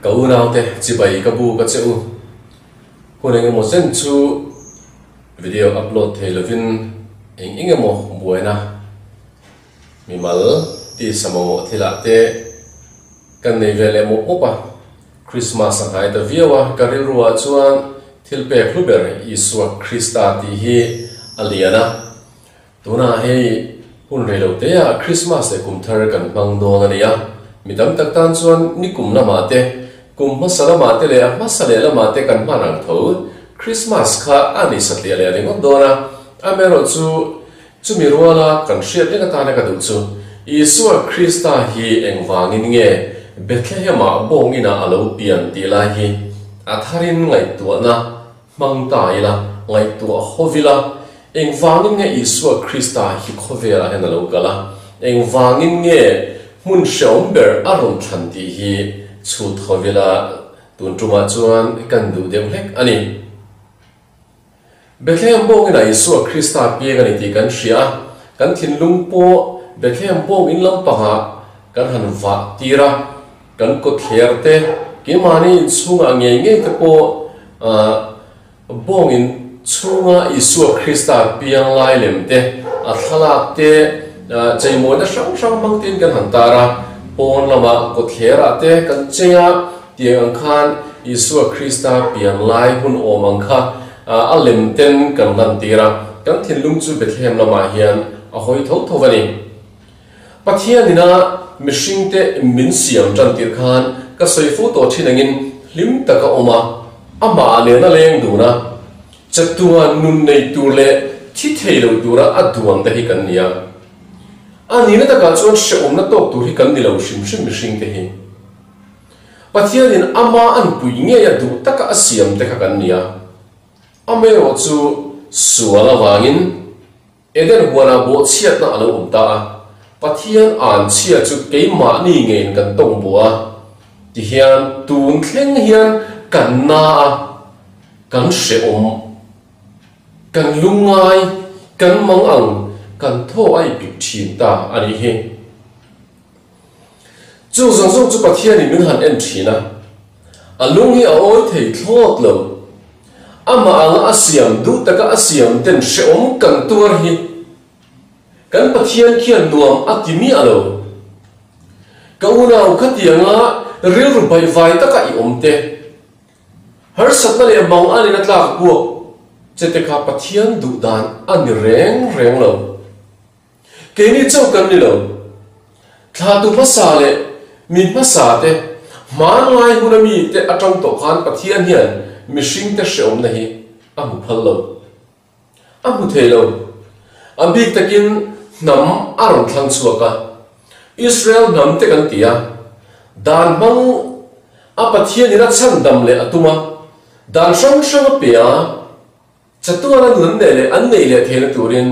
Ka unaute chibai ka buk a che u. Hun engemaw chen chu video upload thei lovin eng eng emaw buaina mimal tisa mamawh thilah te kan nei ve leh mawp mawp a. Christmas a hnai ta viau a, ka rilruah chuan thil pek hlu ber Isua Krista tih hi a lian a. Tunah hei hun rei lo te ah Christmas leh kum thar kan hmang dawn a ni a, mi tam tak tan chuan ni kum lamah te, kum hmasa lamah te leh a hmasa leh lamah te kan hman ang tho. Christmas kha a ni satliah leh ringawt dawn a, amaherawh chu chumi ruala kan hriat reng atana ka duh chu Isua Krista hi engvangin nge Bethlehem-ah bawngin-ah a lo pian tih lai hi a tharin ngaihtuahna Hmang ta ila, ngaihtuah ho ila, engvangin nge Isua Krista hi khawvelah hian a lo kal a, engvangin nge hmun hrehawm ber a rawn thlan tih hi chhut ho ila tun tumah chuan kan duh deuh hlek a ni. Bethlehem bawngin ah Isua Krista piang a ni tih kan hria a, kan thinlung pawh Bethlehem bawngin lampangah kan han vah tir a, Kan kawtthler te, keimahni inchhungah ngei ngei te pawh bawng in chhunga Isua Krista piang lai lem te, a thlalak te, cheimawina hrang hrang hmang tein kan han tar a, pawn lamah kawtthlerah te kan chei a, tiang ang khan Isua Krista pian lai hun awm ang kha a lem ten kan lantir a, kan thinlung chu Bethlehem lamah hian a hawi tho tho a ni. Pathianina mihringte min siam tan tir khan ka sawi fo tawh thin angin hlim taka awm a, amah nena leng dun a, chatuan nun nei tur leh thi thei lo tura a duan te hi kan ni a. A nihna takah chuan hrehawmna tawk tur hi kan ni lo hrim hrim mihringte hi. Pathianin ama anpui ngei a duh taka a siam te kha kan ni a. Amaherawh chu sual avangin Eden huanah bawhchhiatna a lo awm ta a, Pathian anchhia chu keimahni ngeiin kan tawng bawh a, tihian tun thleng hian kan na a, kan hrehawm, kan lungngai, kan mang ang, kan thaw a ipik thin ta a nih hi. Chung zawng zawng chu Pathianin min han en thin a, a lung hi a awi thei thlawt lo. Amah anga a siam duh taka a siam ten hrehawm kan tuar hi kan Pathian khian nuam a ti miah lo. Ka unau khatianga rilru baihvai taka i awm te, harsatna leh mang a nena tlak buak che te kha Pathian duh dan a ni reng reng lo. Keini chauh kan ni lo. Thlatu hmasa leh mi hmasa te, hmanlai huna mi te atang tawh khan Pathian hian mihring te hrehawmna hi a hmu phal lo. A hmu thei lo. A bik takin hnam a rawn thlang chhuak a. Israel hnam te kan ti a. Dan hmang a Pathian in a chhandam leh a tum a. Dan hrang hrang a pe a. Chatuan a nun neih leh an neih leh theihna turin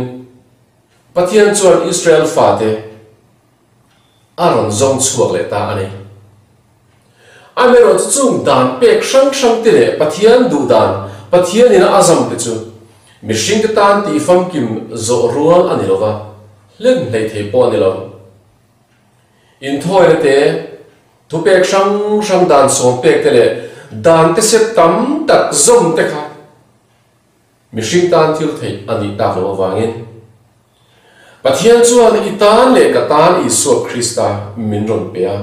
Pathian chuan Israel fate a rawn zawng chhuak leh ta a ni. Amaherawhchu chung dan pek hrang hrang te leh Pathian duh dan, Pathian ina a zam te chu mihringte tan tih famkim zawh rual a ni lo va, hlen hleih thei pawh a ni lo. Inthawina te, thupek hrang hrang dan sawm pek te leh dan te set tam tak zawm te kha mihring tan thil theih a nih tak loh avangin Pathian chuan i tan leh ka tan Isua Krista min rawn pe a.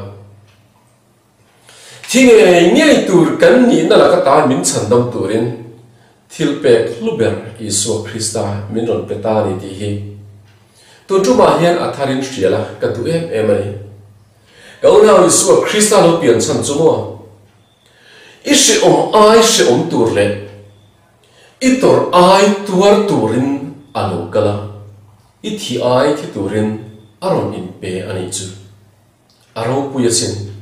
Thi ngei ngei tur kan nihna laka tan min chhandam turin thil pek hlu ber Isua Krista min rawn pe ta a ni tih hi tun tumah hian a tharin hrial a ka duh em em a ni. Ka unau Isua Krista lo pian chhan chu maw? I hrehawm ai hrehawm tur leh i tawrh ai tuar turin a lo kal a, i thi ai thi turin a rawn inpe a nih chu. A ropui asin.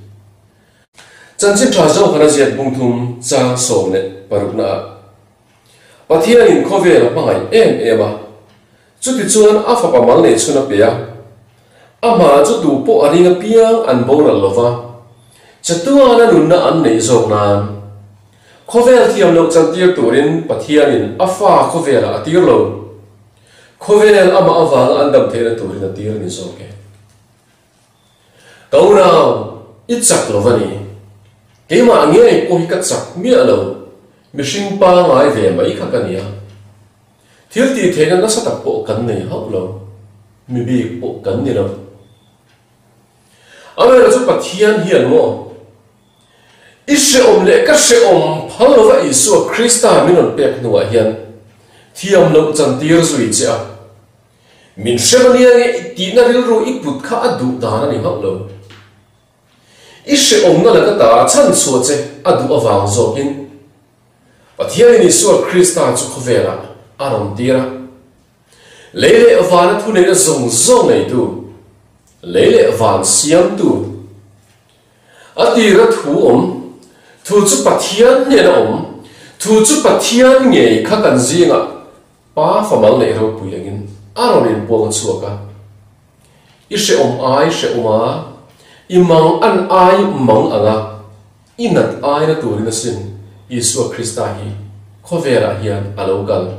Chanchin tha Johana ziak bungthum chang 16 ah Pathianin khawvel a hmangaih em em a, chutichuan a fapa mal nei chhun a pe a, amah chu tu pawh a ring apiang an boral lo va, chatuana nunna an neih zawk nan khawvel thiam loh chantir turin Pathianin a fa khawvelah a tir lo, khawvel amah avanga an dam theihna turin a tir a ni zawk e. Ka unau, i chak lo va ni. Keimah ngei pawh hi ka chak miah lo, mihring pangai ve mai kha ka nia. Thil tih theihna nasa tak pawh kan nei hauh lo, mi bik pawh kan ni lo. Amaherawhchu chu Pathian hian maw i hrehawm leh ka hrehawm phal lova Isua Krista min rawn pek hnuah hian thiam loh chantir zui che a, min hrem ania nge i tihna rilru i put kha a duh dan a ni hauh lo. I hrehawmna laka ta chhanchhuah che a duh avang zawkin Pathianin Isua Krista chu khawvelah a rawn tir a. Lei leh vana thuneihna zawng zawng neitu, lei leh van siamtu, a tira thu awm, thu chu Pathian hnena awm, thu chu Pathian ngei kha kan zingah Pa famal neih ropui angin a rawn inpuang a chhuak a. I hrehawm ai hrehawm a, i mang an ai mang ang a, i nat aina turin asin Isua Krista hi khawvelah hian a lo kal.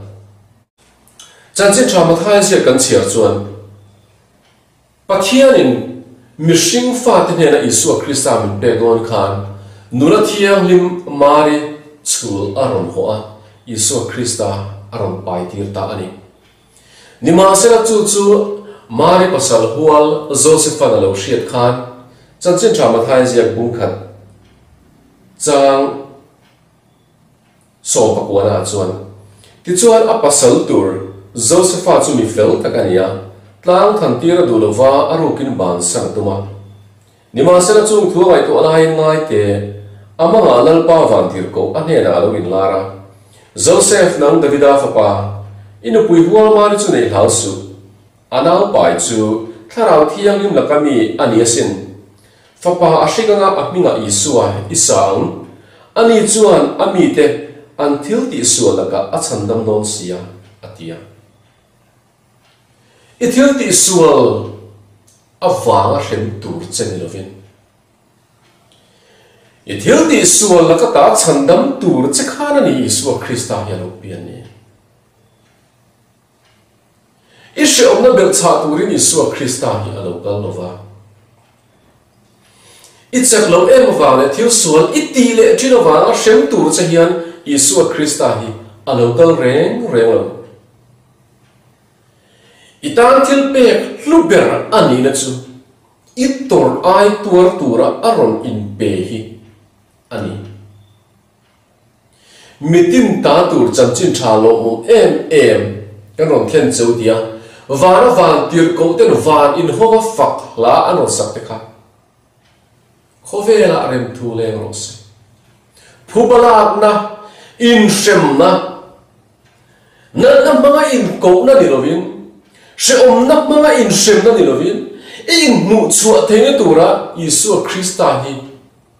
Chanchin tha Mathaia ziak kan chhiar chuan, Pathianin mihring fate hnena Isua Krista min pek dawn khan nula thianghlim Mari chhul a rawn hawh a, Isua Krista a rawn pai tir ta a ni. Nimahsela chu chu Mari pasal hual Josephan a lo hriat khan Chanchin tha Mathaia ziak bung khat chang Sawmpakuana chuan, Tichuan a pasal tur Josefa chu mi fel tak a ni a, tlang than tir a duh lova a rukin bansan a tum a. Nimahsela chung thu a ngaihtuah laiin ngai teh, a mangah Lalpa vantirhkoh a hnenah a lo inlar a, Josef nang Davida fapa, i nupui hual Mari chu neih hlau suh. A naupai chu Thlarau Thianghlim laka mi a ni asin. Fapa a hring anga a hmingah Isua i sa ang. Ani chuan a mite an thil tihsual lakah a chhandam dawn sia, a ti a. I thil tihsual avanga hrem tur che ni lovin, i thil tihsual laka ta chhandam tur che khan a ni Isua Krista hi a lo pian ni. I hrehawmna belhchhah turin Isua Krista hi a lo kal lo va. I chak loh em avang leh thil sual i tih leh ṭhin avanga hrem tur che hian Isua Krista hi a lo kal reng reng lo. I tan thil pek hlu ber a nihna chu i tawrh ai tuar tura a rawn inpe hi a ni. Mitin ta tur chanchin tha lawmawm em em kan rawn thlen cheu tia vana van tirhkoh ten van inhawng a fak hla an rawn sak te kha khawvelah remthu leng rawh se. Phuba lakna, inhremna, natna hmanga inkohna ni lovin, hrehawmna hmanga inhremna ni lovin, i inhmuhchhuah theihna tura Isua Krista hi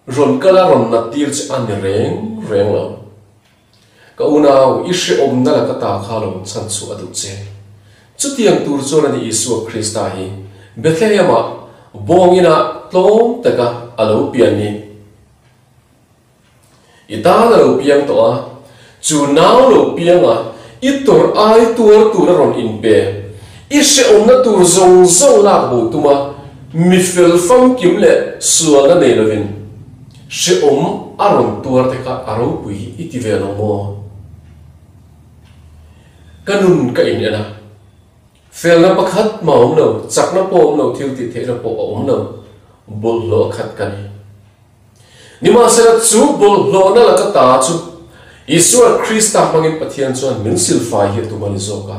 Rawn kal a rawn nat tir che a ni reng reng lo. Ka unau, i hrehawmna laka ta kha lo chhan chhuah a duh che. Chutiang tur chuan a ni Isua Krista hi Bethlehem-ah bawng inah tlawm taka a lo pian ni. I tan a lo piang tawh a, chu nau lo piang a, i tawrh ai tuar tur a rawn inpe. I hrehawmna tur zawng zawng lak bo tum a, mi fel famkim leh sualna nei lovin hrehawm a rawn tuar te kha a ropui hi i ti ve lo maw? Ka nun ka in en a, felna pakhat mah a awm lo, chakna pawh a awm lo, thil tih theihna pawh a awm lo, bawlhhlawh a khat ka ni. Nimahsela chu bawlhhlawhna laka ta chu Isua Krista hmangin Pathian chuan min silfai hi a tum a ni zawk a.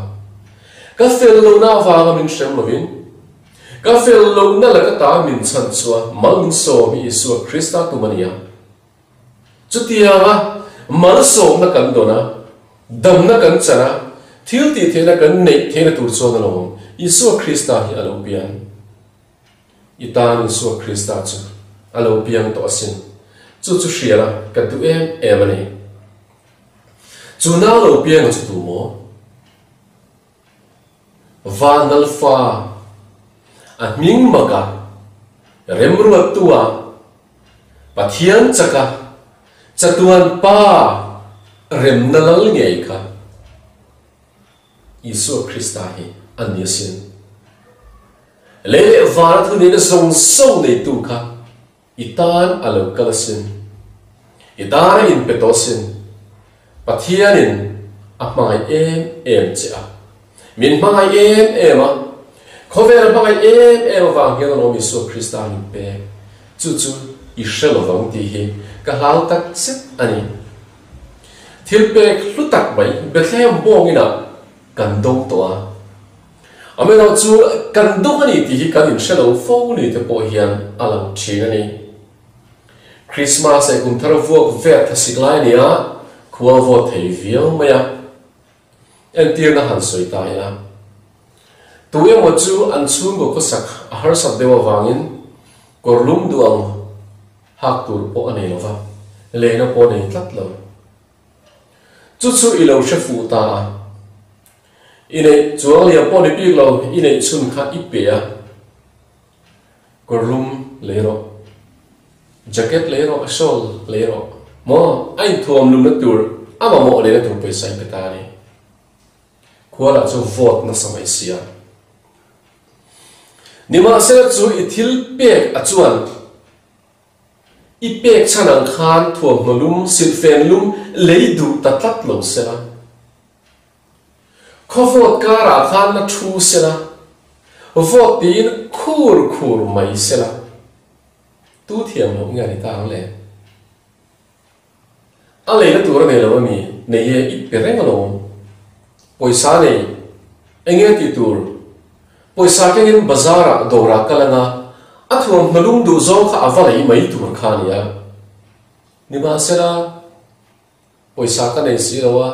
Ka fel lohna avanga min hrem lovin, ka fel lohna laka ta min chhan chua mal min sawm hi Isua Krista tum a ni a. Chutianga malsawmna kan dawn a, damna kan chan a, thil tih theihna kan neih theihna tur chuan alawm Isua Krista hi a lo pian. I tan Isua Krista chu a lo piang tawh asin. Chu chu hria la, ka duh em em a ni. Chu nau lo pianga chu tu maw? Van Lalfa, a hming maka, remruattua, Pathian chaka, chatuan Pa remna lal ngei kha. Isua Krista hi a ni asin. Lei leh vana thuneihna zawng zawng neitu kha i tan a lo kal asin. I tan a inpe tawh sin. Pathianin a hmangaih em em che a. Min hmangaih em em a. Khawvel a hmangaih em em avang hian alawm Isua Krista min pek. Chu chu i hre lovang tih hi ka hlau tak zet a ni. Thil pek hlu tak mai Bethlehem bawngin ah kan dawng tawh a. Amaherawhchu kan dawng a ni tih hi kan inhre lo fo ni te pawh hian a lang thin a ni. Krismas leh kum thar vuak vet thasik lai a ni a, khua vawt thei viau mai a. Entirna han sawi ta ila. Tu emaw chu an chhungkaw khawsak a harsat deuh avangin kawr lum duh ang hak tur pawh a nei lo va, leina pawh a nei tlat lo. Chu chu i lo hre fuh ta a. I neih chuang liam pawh ni bik lo, i neih chhun kha i pe a. Kawr lum lei rawh, jacket lei rawh, shawl lei rawh maw? A inthuam lumna tur, a mamawh leina tur pawisa i pe ta a ni. Khua lah chu vawt nasa mai sia. Nimahsela chu i thil pek a chuan i pek chhan ang khan thuamhnaw lum, silhfen lum lei duh ta tlat lo sela. Khaw vawt karah khan la thu sela, vawt tiin khur khur mai sela. Tu thiam loh nge a ni ta ang le? A leina tur a nei lo a mi? Nei e, i pe reng alawm. Pawisa nei, eng nge tih tur? Pawisa kengin bazar ah dawrah kal anga a thuamhnaw lum duh zawng kha a va lei mai tur kha a nia. Nimahsela, pawisa ka nei si lo a,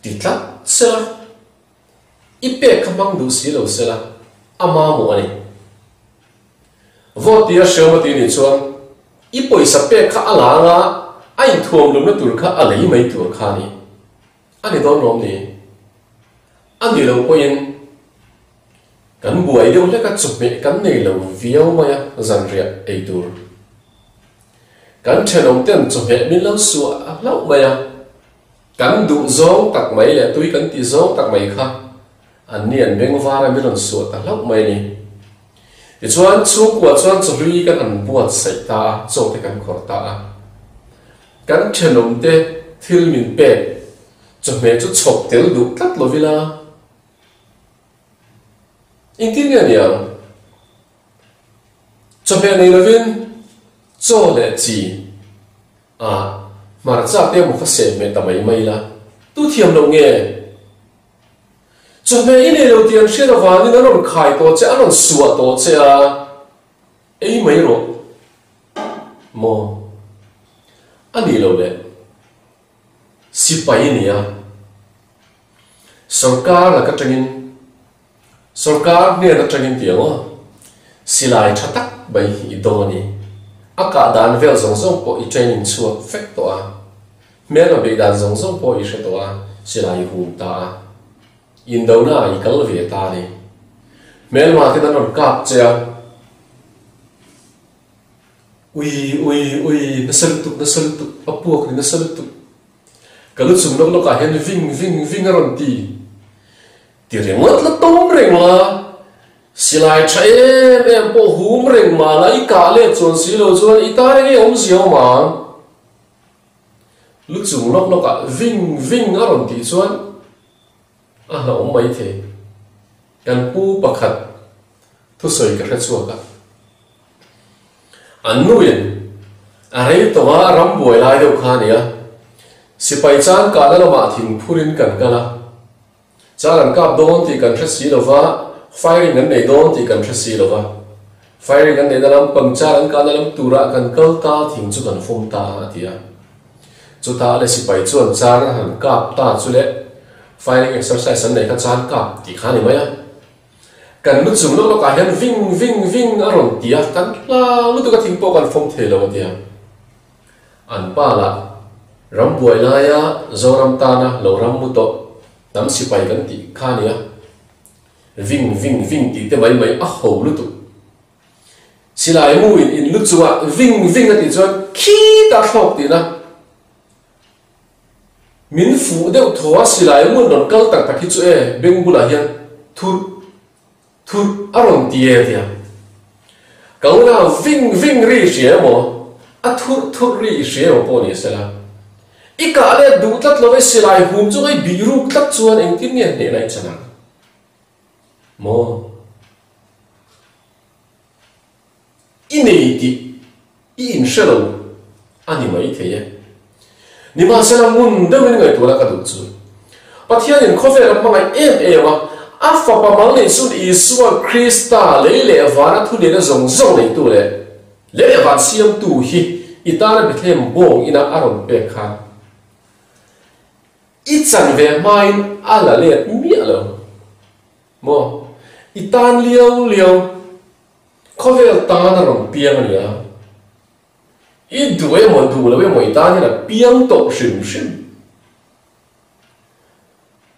ti tlat sela, i pek kha hmang duh si lo sela, a mamawh a ni. Vote tia hriam a ti nih chuan i pawisa pek kha a la anga a inthuam lumna tur kha a lei mai tur kha a ni. A ni dawn lawm ni? A ni lo pawhin kan buai deuh hlek a chawhmeh kan nei lo viau mai a zanriah ei tur. Kan thenawm ten chawhmeh min lo suah hlauh mai a, kan duh zawng tak mai leh tui kan tih zawng tak mai kha An ni an beng var a mi rawn suah ta hlauh mai a ni. Tichuan chhungkua chuan chawhlui kan han buatsaih ta a, chaw te kan khawrh ta a. Kan thenawm te thil min pek chawhmeh chu chhawp tel duh tlat lo ila. Engtin nge niang? Chawhmeh nei lovin chaw leh chi a hmarcha te emaw kha sehmeh ta mai mai ila. Tu thiam loh nge? Chawhmeh i nei lo tih an hriat avangin an rawn khai tawh che, an rawn suah tawh che a, ei mai rawh maw? A nih loh le, sipai i ni a, sorkar lak atangin, sorkar hnen atangin tih ang aw, silai tha tak mai i dawng a ni, a kah dan vel zawng zawng pawh i training chhuak vek tawh a. Hmelma beih dan zawng zawng pawh i hre tawh a, silai i hum ta a, indona ah i kal ve ta a ni. Hmelma ten an rawn kap che a, Ui, ui, ui, nasa lutuk, nasa lutuk, a puak ni nasa lutuk. Ka lu chung lawk lawk ah hian ving, ving, ving a rawn ti. Ti ringawt la tawm reng la, silai tha em em pawh hum reng mah la i kah let chuan si lo chuan i tan enge awmzia awm ang? Lu chung lawk lawk ah ving ving a rawn tih chuan a hlauhawm mai thei. Kan pu pakhat thusawi ka hre chhuak a. An nuin a rei tawh a ram buai lai deuh kha a ni a. Sipai chang kahna lamah thingphurin kan kal a. Char an kap dawn tih kan hre si lo va, firing an nei dawn tih kan hre si lo va. Firing an neihna lam pang char an kahna lam turah kan kal ta thing chu kan fawm ta a ti a. Chutah le sipai chuan char an han kap ta chu le firing exercise an nei kha char kap tih kha a ni mai a. Kan lu chung lawk lawkah hian ving ving ving a rawn ti a, kan hlau lutuk a thing pawh kan fawm thei lo a ti a. An pa lah ram buai laia Zoram tana lo ram mu tawh hnam sipai kan tih kha a nia. Ving ving ving tih te mai mai a ho lutuk. Silai mu in in lu chungah ving ving a tih chuan khitah thlawk tihna. Min fuh deuh thaw a silai mu an rawn kal tak tak hi chu e beng bulah hian thurh Thut a rawn ti e tia. Ka unau ving ving ri hria emaw? A thurh thurh ri i hria emaw pawh ni sela, i kah let duh tlat lo e silai hum chu ngai bih ruk tlat chuan engtin nge hnehna i chan ang maw? I nei tih i inhre lo a ni mai thei e. Nimahsela ngun deuhin ngaihtuahna ka duh chu Pathianin khawvel a hmangaih em em a, a fapa mal neih chun Isua Krista lei leh vana thunena zawng zawng neitu leh lei leh van siamtu hi i tana Bethlehem bawng ina a rawn pek khan i chan ve hmain a la let miah lo maw? I tan liau liau khawvel tan a rawn piang a nia. I duh emaw duh lo emaw i tan hian a piang tawh hrim hrim.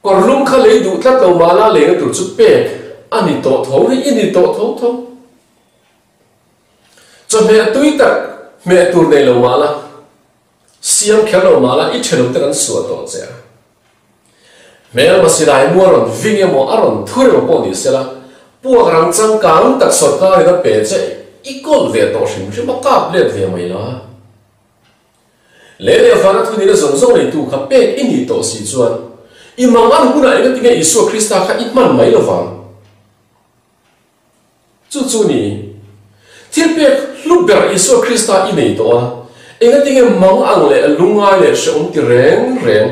Kawrlum kha lei duh tlat lo mahla leina tur chu pek a ni tawh tho hi i ni tawh tho tho. Chawhmeh tui tak hmeh tur nei lo mahla, siam kher lo mahla i thenawm te kan suah tawh che a. Hmelma silai mu a rawn ving emaw a rawn thur emaw pawh ni sela, puak rang changkang tak sawrkarin a pe che i kawl ve tawh hrim hrim a kap let ve mai la. Lei leh vana thunina zawng zawng neitu kha pek i nih tawh si chuan i mang an hunah engatinge Isua Krista kha i hman mai lovang. Chu chu ni, thil pek hlu ber Isua Krista i nei tawh a, engatinge mang ang leh lungngai leh hrehawm ti reng reng,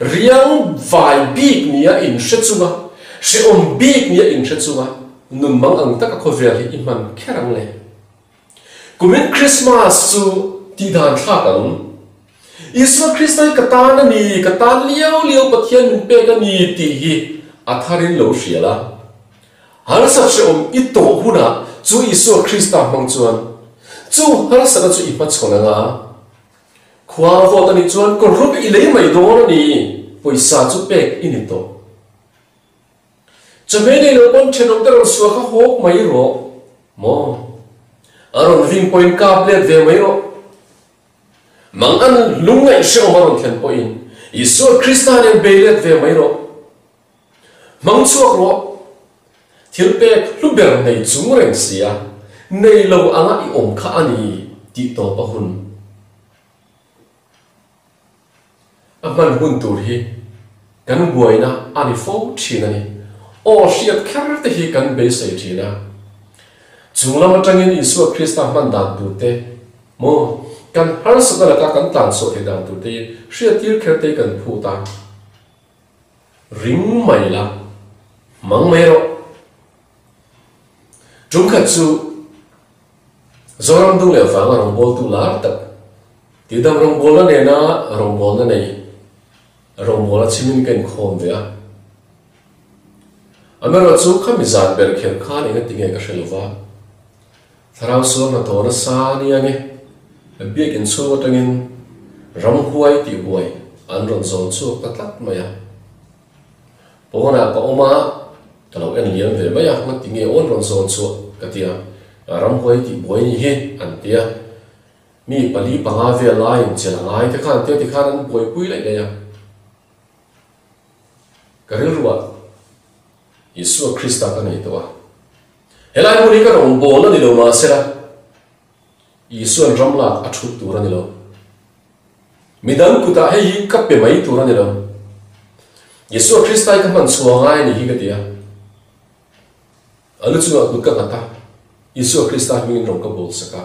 riang vai bik nia inhre chunga, hrehawm bik nia inhre chunga nun mang ang taka khawvel hi i hman kher ang le? Kumin Krismas chu tihdan thlak ang. Isua Krista hi ka tan a ni, ka tan liau liau Pathian min pek a ni tih hi a tharin lo hria la. Harsat hrehawm i tawh hunah chu Isua Krista hmang chuan chu harsatna chu i hmachhawn anga, khua vawt a nih chuan kawrlum i lei mai dawn a ni, pawisa chu pek i ni tawh. Chawhmeh nei lo pawn thenawm te rawn suah kha hawk mai rawh maw? A rawn ving pawhin kap let ve mai rawh. Mang an lungngaih hrehawm a rawn thlen pawhin Isua Krista nen bei let ve mai rawh. Hmang chhuak rawh. Thil pek hlu ber nei chung reng sia, nei lo anga i awm kha a ni tih tawp a hun. A hman hun tur hi kan buaina a ni fo thin a ni. Aw hriat kher te hi kan beisei thin a. Chung lam atangin Isua Krista hman dan tur te maw kan harsatna laka kan tlanchhuah theih dan tur te hi hriattir kher te hi kan phut a. Ring mai la, hmang mai rawh. Tum khat chu Zoram dung leh vanga rawngbawltu lar tak, tidang rawngbawlna nena rawngbawlna nei rawngbawla chhimin ka inkhawm ve a. Amaherawhchu khami zan ber kher khan engati nge ka hre lova, Thlarau sual hnathawh nasa nia nge biakinn chhung atangin ramhuai tih buai an rawn zawn chhuak ta tlat mai a. Pawnah ka awm a, ka lo en liam ve mai a, ngati nge awn rawn zawn chhuah ka ti a, ramhuai tih buai ni hi an ti a. Mi pali panga vel laiin chelh a ngai te khan tia tikhan an buaipui laih laih a. Ka rilruah Isua Krista ka nei tawh a. Helai hmun hi ka rawngbâwl a ni lo mahsela, Isua'n ram lâk a ṭhut tûr a ni lo. Mi dang kutah hei hi ka pe mai tûr a ni lo. Isua Krista hi ka hman chhuah ngai a ni hi ka ti a. A lu chungah kut ka nghat a, Isua Krista hmingin rawng ka bâwl sak a.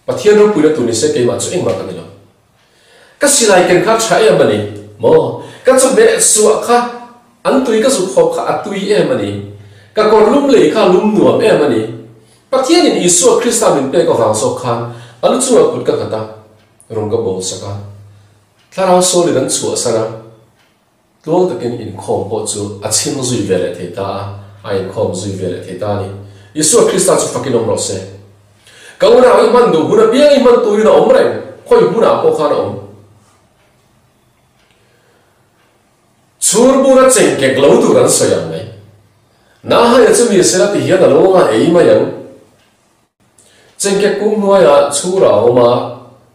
Pathian ropuina tur ni se keimah chu engmah ka ni lo. Ka silai ken kha a tha em a ni maw? Ka chawhmeh suah kha an tui ka zuk hawp kha a tui em a ni? Ka kawr lum lei kha lum nuam em a ni? Pathianin Isua Krista min pek avang zawk khan a lu chungah kut ka nghat a, rawng ka bawl sak a, thlarau sawlin an chhuahsan a. Tluang takin inkhawm pawh chu a chhim zui ve leh thei ta a, a inkhawm zui ve leh thei ta a ni. Isua Krista chu fakin awm rawh se. Ka unau i hman duh hun apiang i hman turin a awm reng, khawi hmunah pawh khan a awm. Chhur bura chengkek lo tur an sawi ang mai. Nahaia chu mi sela ti hian a lo nga ei mai ang. Chengkek kung hnuaiah chhura a awm a,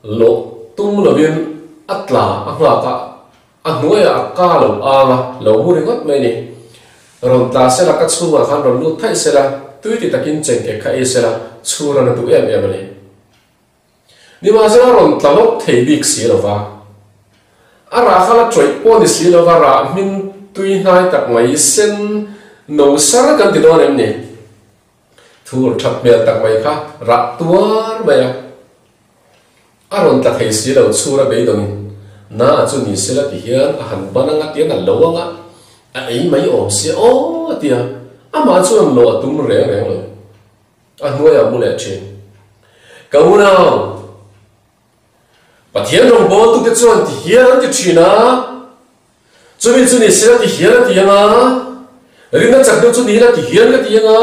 loh tum lovin a tla a nghak a, a hnuaiah a ka lo ang a, lo mu ringawt mai a ni. Rawn tla sela ka chhungah khan rawn lut thaih sela, tui ti takin chengkek kha ei sela, chhura na duh em em a ni. Nimahsela a rawn tla lawk thei bik si lo va. A rah kha la tawih pawh ni si lo va, rah hmin tui hnai tak mai sen no sar kan ti dawn em ni? Thur that hmel tak mai kha rah tuar mai a. A rawn tla thei si lo chhur a beidawngin na chu ni sela ti hian a han ban anga tian a lo anga a ei mai awm sia aw a ti a, amah chuan lo a tum reng reng lo. A hnuaiah mu leh thin. Ka unau, Pathian rawngbawltute chuan ti hian an ti thin a, chumi chu ni sela ti hian a ti ang a, rinna chak deuh chu ni ila ti hian ka ti ang a,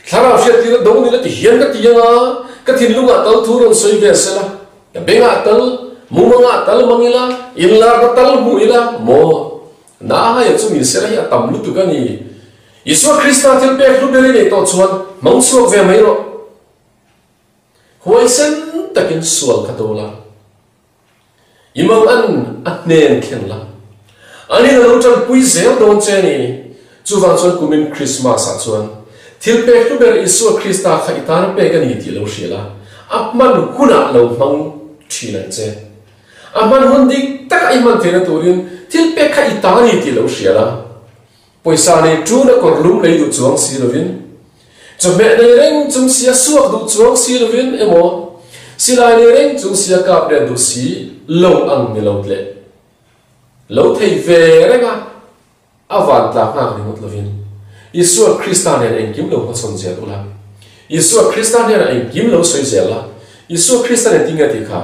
thlarau hriattirna do ni ila ti hian ka ti ang a, ka thinlungah tal thu rawn sawi ve sela, ka bengah tal, mumangah tal mang ila, inlarna tal hmu ila, maw? Nahaia chu ni sela hi a tam lutuk a ni. Isua Krista thil pek hlu ber i neih tawh chuan hmang chhuak ve mai rawh. Huaisen takin sual kha do la. I mang an a hnen thlen la. Anin a lo tanpui zel dawn che a ni. Chuvang chuan kumin Krismas ah chuan thil pek hlu ber Isua Krista kha i tan pek a ni tih lo hria la, a hman hunah lo hmang thin ang che. A hman hun dik taka i hman theihna turin thil pek kha i ta a ni tih lo hria la. Pawisa nei ṭun a kawr lum lei duh chuang si lovin, chawhmeh nei reng chung sia suak duh chuang si lovin emaw, silai nei reng chung sia kap let duh si lo ang ni lo tleh lo thei ve reng a, a van tlak nghak ringawt lovin, Isua Krista nen engkim lo hmachhawn zel ula, Isua Krista hnenah engkim lo sawi zel la, Isua Krista nen tinge tih kha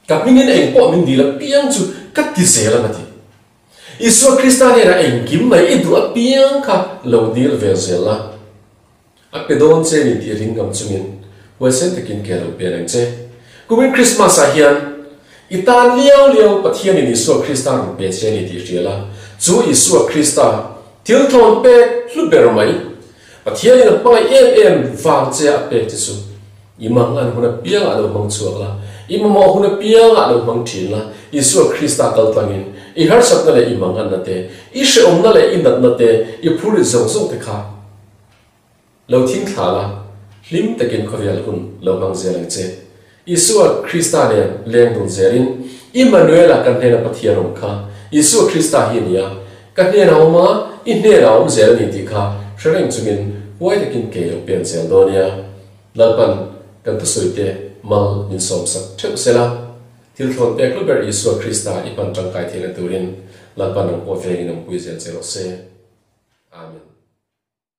ka hmingin engpawh min dil apiang chu ka ti zel ang a ti. Isua Krista hnenah engkim mai i duh apiang kha lo dil ve zel la, a pe dawn che ni tih ring ngam chungin huaisen takin ke lo pen ang che. Kumin Krismas ah hian i tan liau liau Pathianin Isua Krista rawn pe che ni tih hria la, chu Isua Krista thil thlawn pek hlu ber mai, Pathianin a hmangaih em em vang che a pek che chu I mang an hun apiangah lo hmang chhuak la, i mamawh hun apiangah lo hmang thin la, Isua Krista kal tlangin i harsatna leh i manganna te, i hrehawmna leh i natna te, i phurit zawng zawng te kha lo thing thla la, hlim takin khawvel hun lo hmang zel ang che. Isua Krista nen leng dun zelin, Immanuela kan hnena Pathian awm kha Isua Krista hi a ni a, ka hnenah awm a, i hnenah a awm zel a ni tih kha hre reng chungin huai takin kei lo pen zel dawn nia. Lalpan kan thusawite mal min sawmsak theuh sela, thil thlawn pek hlu ber Isua Krista i hman tangkai theihna turin Lalpan ang pawh vengin awmpui zel che rawh se. Amen.